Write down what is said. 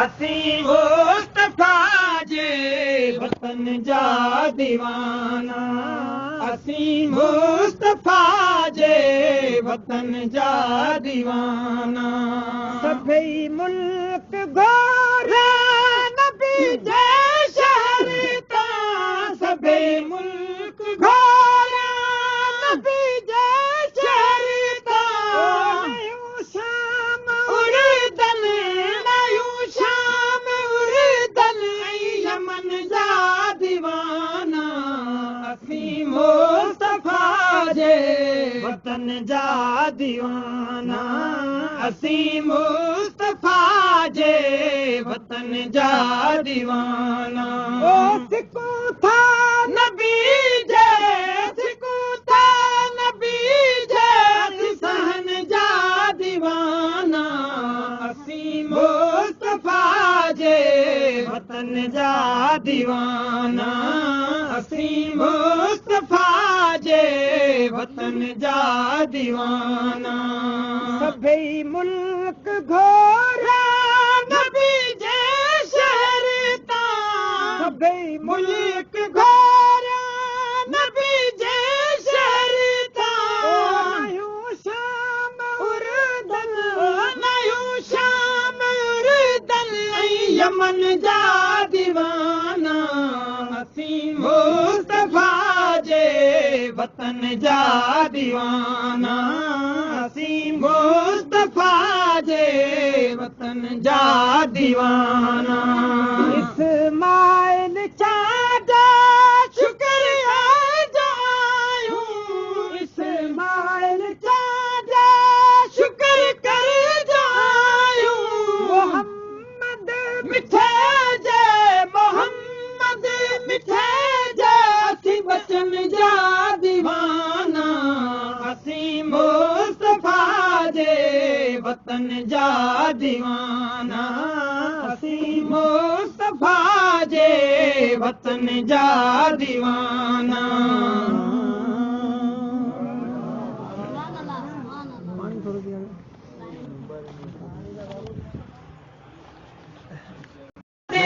असीं मुस्तफ़ा जे वतन जा दीवाना, असीं मुस्तफ़ा जे वतन जा दीवाना। सभई मुल्क घोरा नबी जे शहर तां, सभई मुल्क घोरा नबी जे शहर तां। नयूं शाम उर्दन, नयूं शाम उर्दन ऐं यमन जा दीवाना। असीं मुस्तफ़ा जे वतन जा दीवाना, असीं मुस्तफ़ा जे वतन जा दीवाना। ओ सिकूं था नबी जे, सिकूं था नबी जे, असीं सहन जा दीवाना। असीं मुस्तफ़ा जे वतन जा दीवाना, असीं मुस्तफ़ा जे वतन जा दीवाना। सभई मुल्क घोरा नबी जे शहर तां, सभई मुल्क घोरा नबी जे शहर तां। नयूं शाम उर्दन, नयूं शाम उर्दन ऐं यमन जा दीवाना। असीं मुस्तफ़ा जे वतन जा दीवाना, असीं मुस्तफ़ा जे वतन जा दीवाना। इस्माइल चाचा शुक्रिया जायूं, इस्माइल चाचा शुक्र कर जायूं। मोहम्मद मिठे जे, मोहम्मद मिठे जे, असीं बचन जा दीवाना। असीं मुस्तफ़ा जे वतन जा दीवाना, असीं मुस्तफ़ा जे वतन जा दीवाना।